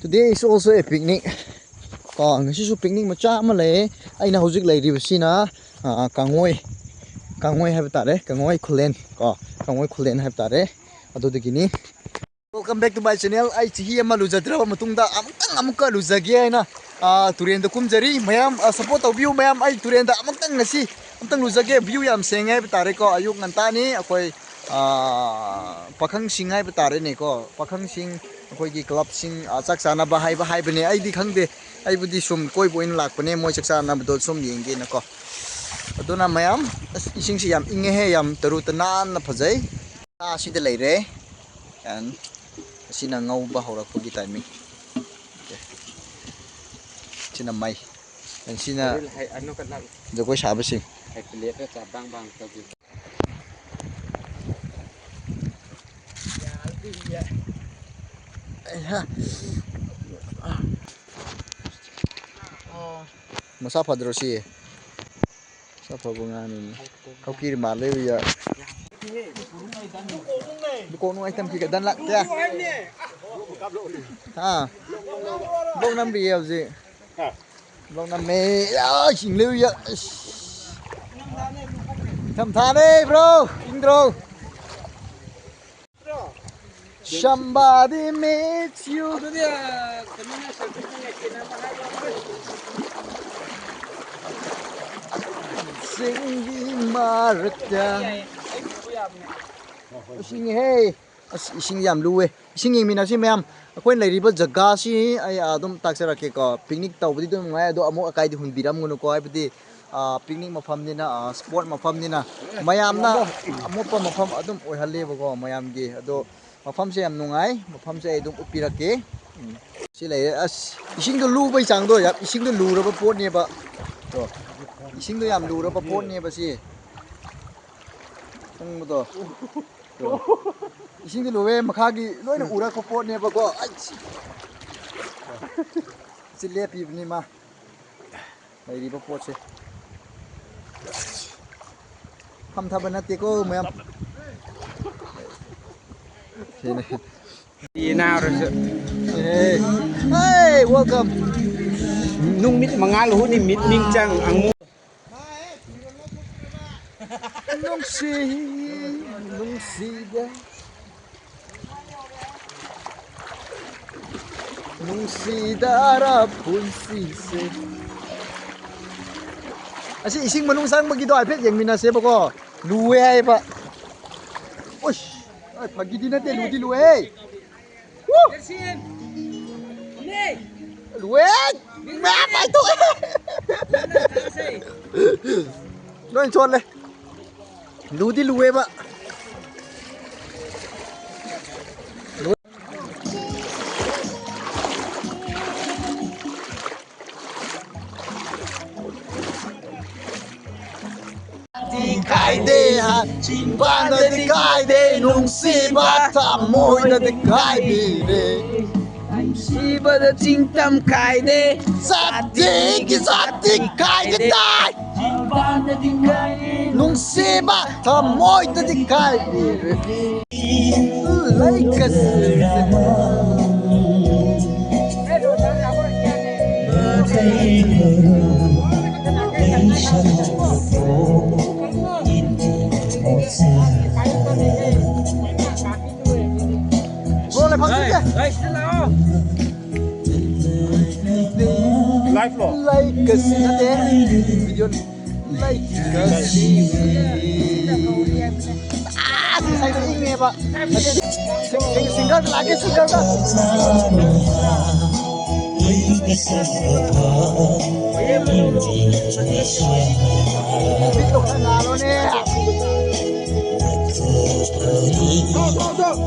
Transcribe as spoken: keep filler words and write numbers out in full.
Today is also a picnic. ꯀꯣ, ꯉꯁꯤꯁꯨ picnic ꯃꯆꯥ ꯑꯃ ꯂꯩ꯫ ꯑꯩꯅ ꯍꯧꯖꯤꯛ ꯂꯩꯔꯤꯕꯁꯤꯅ, ꯑ, ꯀꯥꯡꯉꯣꯏ, ꯀꯥꯡꯉꯣꯏ ꯍꯥꯏꯕ ꯇꯥꯔꯦ, ꯀꯥꯡꯉꯣꯏ ꯈꯨꯂꯦꯟ ꯀꯣ, ꯀꯥꯡꯉꯣꯏ ꯈꯨꯂꯦꯟ ꯍꯥꯏꯕ ꯇꯥꯔꯦ꯫ ꯑꯗꯨꯗꯒꯤꯅꯤ꯫ Welcome back to my channel. ꯑꯩ ꯆꯍꯤ ꯑꯃ ꯂꯨꯖꯗ꯭ꯔꯕ ꯃꯇꯨꯡꯗ ꯑꯃꯨꯛꯇꯪ ꯑꯃꯨꯛꯀ ꯂꯨꯖꯒꯦ ꯍꯥꯏꯅ, ꯑ, ꯇꯨꯔꯦꯟꯗ ꯀꯨꯝꯖꯔꯤ꯫ ꯃꯌꯥꯝ, ꯑ, support ꯇꯧꯕꯤꯌꯨ ꯃꯌꯥꯝ꯫ ꯑꯩ ꯇꯨꯔꯦꯟꯗ ꯑꯃꯨꯛꯇꯪ ꯉꯁꯤ ꯑꯃꯨꯛꯇꯪ ꯂꯨꯖꯒꯦ꯫ View ꯌꯥꯝ ꯁꯦꯡꯉꯦ ꯍꯥꯏꯕ ꯇꯥꯔꯦꯀꯣ꯫ ꯑꯌꯨꯛ ꯉꯟꯇꯥꯅꯤ꯫ ꯑꯩꯈꯣꯏ, ꯑ, ꯄꯥꯈꯪꯁꯤꯡ ꯍꯥꯏꯕ ꯇꯥꯔꯦꯅꯦꯀꯣ꯫ ꯄꯥꯈꯪꯁꯤꯡ, ꯑꯩꯈꯣꯏꯒꯤ clubꯁꯤꯡ, ꯑ, ꯆꯥꯛ ꯆꯥꯅꯕ ꯍꯥꯏꯕ ꯍꯥꯏꯕꯅꯦ꯫ ꯑꯩꯗꯤ ꯈꯪꯗꯦ꯫ ꯑꯩꯕꯨꯗꯤ ꯁꯨꯝ ꯀꯣꯏꯕ ꯑꯣꯏꯅ ꯂꯥꯛꯄꯅꯦ꯫ ꯃꯣꯏ ꯆꯥꯛ ꯆꯥꯅꯕꯗꯣ ꯁꯨꯝ ꯌꯦꯡꯒꯦꯅꯀꯣ꯫ ꯑꯗꯨꯅ ꯃꯌꯥꯝ, ꯑꯁ, ꯏꯁꯤꯡꯁꯤ ꯌꯥꯝ ꯏꯪꯉꯦꯍꯦ꯫ ꯌꯥꯝ ꯇꯔꯨ ꯇꯅꯥꯟꯅ ꯐꯖꯩ꯫ ꯑꯁꯤꯗ ꯂꯩꯔꯦ꯫ And ꯑꯁꯤꯅ ꯉꯧꯕ ꯍꯧꯔꯛꯄꯒꯤ timing꯫ Okay꯫ ꯁꯤꯅ ꯃꯩ꯫ And ꯁꯤꯅ ꯍꯩ, ꯑꯅꯣ ꯀꯠꯂꯛ꯫ ꯖꯒꯣꯏ ꯁꯥꯕꯁꯤꯡ꯫ ꯍꯩ, plateꯇ ꯆꯥ ꯕꯥꯡ ꯕꯥꯡ ꯇꯧꯕꯤ꯫ ꯑꯩꯍꯥ꯫ ꯃꯁꯥ ꯐꯗ꯭ꯔꯣ ꯁꯤ? ꯃꯁꯥ ꯐꯕ ꯉꯥꯅꯤꯅꯦ꯫ ꯀꯧꯀꯤꯔ ꯃꯥꯜꯂꯦ ꯎꯌꯥ꯫ ꯗꯨꯀꯣꯡ ꯅꯨꯡꯉꯥꯏ ꯇꯝꯈꯤꯒ ꯗꯟ ꯂꯥꯛ ꯀꯌꯥ? ꯍꯥ? ꯕ꯭ꯂꯣꯛ ꯅꯝꯕꯤꯌꯦ ꯍꯧꯖꯤꯛ꯫ ꯕ꯭ꯂꯣꯛ ꯅꯝꯃꯦ꯫ ꯌꯥ, ꯏꯁꯤꯡ ꯂꯩ ꯎꯌꯥ꯫ ꯏꯁ꯫ ꯏꯪꯊꯝꯊꯥꯅꯦ bro, ꯏꯪꯗ꯭ꯔꯣ? Somebody makes you꯫ ꯑꯗꯨꯗꯤ, ꯑ, ꯀꯩꯅꯣꯅ ꯁꯦꯜꯐꯤ ꯀꯦꯅꯕ ꯍꯥꯏꯕ ꯑꯃ꯫ ꯆꯤꯡꯒꯤ ꯃꯔꯛꯇ꯫ ꯑꯩ ꯎꯕ ꯌꯥꯕꯅꯦ꯫ ꯏꯁꯤꯡꯍꯦ꯫ ꯑꯁ, ꯏꯁꯤꯡ ꯌꯥꯝ ꯂꯨꯋꯦ꯫ ꯏꯁꯤꯡ ꯌꯦꯡꯃꯤꯟꯅꯁꯤ ꯃꯌꯥꯝ꯫ ꯑꯩꯈꯣꯏꯅ ꯂꯩꯔꯤꯕ ꯖꯒꯥꯁꯤ ꯑꯩ ꯑꯗꯨꯝ ꯇꯥꯛꯆꯔꯛꯀꯦꯀꯣ꯫ Picnic ꯇꯧꯕꯗꯤ ꯑꯗꯨꯝ ꯅꯨꯡꯉꯥꯏ, ꯑꯗꯣ ꯑꯃꯣꯠ ꯑꯀꯥꯏꯗꯤ ꯍꯨꯟꯕꯤꯔꯝꯒꯅꯨꯀꯣ꯫ ꯍꯥꯏꯕꯗꯤ, ꯑ, picnic ꯃꯐꯝꯅꯤꯅ, ꯑ, sport ꯃꯐꯝꯅꯤꯅ ꯃꯌꯥꯝꯅ ꯑꯃꯣꯠꯄ ꯃꯐꯝ ꯑꯗꯨꯝ ꯑꯣꯏꯍꯜꯂꯦꯕꯀꯣ ꯃꯌꯥꯝꯒꯤ꯫ ꯑꯗꯣ ꯃꯐꯝꯁꯦ ꯌꯥꯝ ꯅꯨꯡꯉꯥꯏ꯫ ꯃꯐꯝꯁꯦ ꯑꯩ ꯑꯗꯨꯝ ꯎꯠꯄꯤꯔꯛꯀꯦ꯫ ꯎꯝ꯫ ꯁꯤ ꯂꯩꯔꯦ꯫ ꯑꯁ, ꯏꯁꯤꯡꯗꯣ ꯂꯨꯕꯩ ꯆꯥꯡꯗꯣ ꯌꯥꯝ, ꯏꯁꯤꯡꯗꯣ ꯂꯨꯔꯕ ꯄꯣꯠꯅꯦꯕ꯫ ꯇꯣ꯫ ꯏꯁꯤꯡꯗꯣ ꯌꯥꯝ ꯂꯨꯔꯕ ꯄꯣꯠꯅꯦꯕ ꯁꯤ꯫ ꯈꯪꯕꯗꯣ꯫ ꯇꯣ꯫ ꯏꯁꯤꯡꯗꯣ ꯂꯨꯋꯦ, ꯃꯈꯥꯒꯤ ꯂꯣꯏꯅ ꯎꯔꯛꯄ ꯄꯣꯠꯅꯦꯕꯀꯣ꯫ ꯑꯩ ꯁꯤ꯫ ꯁꯤ ꯂꯦꯞꯄꯤꯕꯅꯤ ꯃꯥ꯫ ꯂꯩꯔꯤꯕ ꯄꯣꯠꯁꯦ꯫ ꯐꯝꯊꯕ ꯅꯠꯇꯦꯀꯣ ꯃꯌꯥꯝ꯫ ꯁꯤꯅꯦ꯫ ꯌꯦꯟꯅꯥꯎꯔꯁꯨ꯫ Hey, hey, welcome. Nung mit mangalu ni mit ning chang ang mu. Nungsi, nungsida. Nungsida ra punsise. ꯑꯁꯤ ꯏꯁꯤꯡ ꯃꯅꯨꯡ ꯆꯪꯕꯒꯤꯗꯣ ꯍꯥꯏꯐꯦꯠ ꯌꯦꯡꯃꯤꯟꯅꯁꯦꯕꯀꯣ꯫ ꯂꯨꯋꯦ ꯍꯥꯏꯕ꯫ ꯎꯁ! ꯑꯩ ꯐꯥꯒꯤꯗꯤ ꯅꯠꯇꯦ, ꯂꯨꯗꯤ ꯂꯨꯋꯦ꯫ ꯋꯨ! ꯂꯨꯋꯦ! ꯃꯌꯥꯝ ꯄꯥꯏꯊꯣꯛꯑꯦ! ꯂꯣꯏ ꯆꯣꯠꯂꯦ꯫ ꯂꯨꯗꯤ ꯂꯨꯋꯦꯕ꯫ ꯗꯤ ꯀꯥꯏꯗꯦ, ꯆꯤꯟꯕꯥꯟꯗꯗꯤ ꯀꯥꯏꯗꯦ, ꯅꯨꯡꯁꯤꯕ ꯊꯃꯣꯏꯗꯗꯤ ꯀꯥꯏꯕꯤꯔꯦ꯫ ꯅꯨꯡꯁꯤꯕꯗ ꯆꯤꯡꯇꯝ ꯀꯥꯏꯗꯦ, ꯖꯥꯇꯤꯒꯤ ꯖꯥꯇꯤ ꯀꯥꯏꯗꯦ ꯇꯥꯏ꯫ ꯅꯨꯡꯁꯤꯕ ꯊꯃꯣꯏꯗꯗꯤ ꯀꯥꯏꯕꯤꯔꯦ꯫ ꯂꯩꯀꯁꯤꯔ꯫ ꯕ꯭ꯔꯣ, ꯂꯩꯐꯝ ꯆꯠꯁꯦ꯫ ꯂꯥꯏꯐ ꯂꯣ? ꯂꯩꯀꯁꯤ ꯅꯠꯇꯦ, ꯚꯤꯗꯤꯑꯣꯅꯤ꯫ ꯂꯩꯀꯁꯤ꯫ ꯑꯥ, ꯉꯁꯥꯏꯗꯣ ꯏꯪꯉꯦꯕ꯫ ꯁꯤꯡ-, ꯁꯤꯡꯒꯔꯗ ꯂꯥꯛꯀꯦ, ꯁꯤꯡꯒꯔꯗ꯫ ꯕꯤꯠꯇꯣ ꯈꯔ ꯉꯥꯜꯂꯣꯅꯦ꯫ ꯊꯣꯛ, ꯊꯣꯛ, ꯊꯣꯛ꯫